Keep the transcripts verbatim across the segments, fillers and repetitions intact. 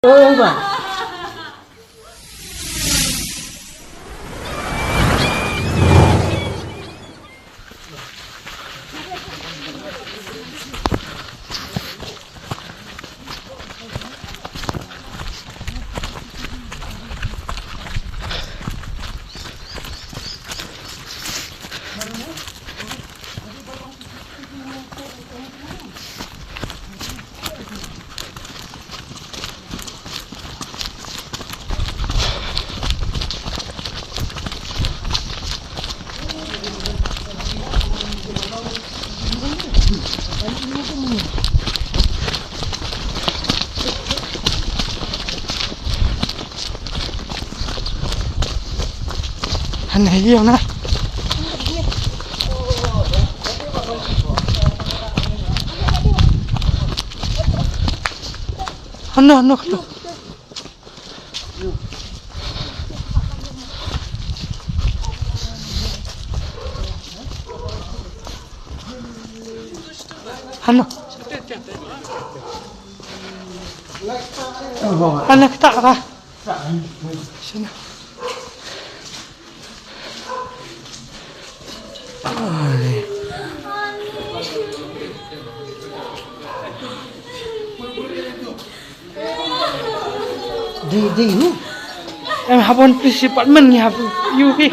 Oh, ba. Han hei ïa na. Han na, han na, han na. Han na. Han na, kita ka. Sini. Ai. Di, di, hu. Em, habon police department ngi hap ïu hi.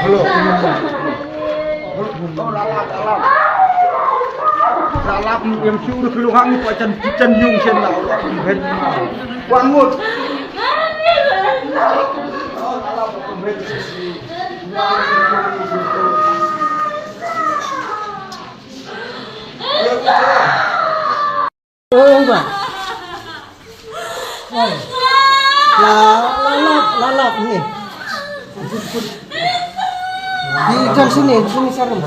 Hello. Lalap, lalap. Lalap, em, shu dah keluar ni, pa chan, chan yung shen lah, lalap, em, hen. Wan mut. Oh, ba. Oh. La, la, la, la, la, ni. Di, jan sini, sini, sarung.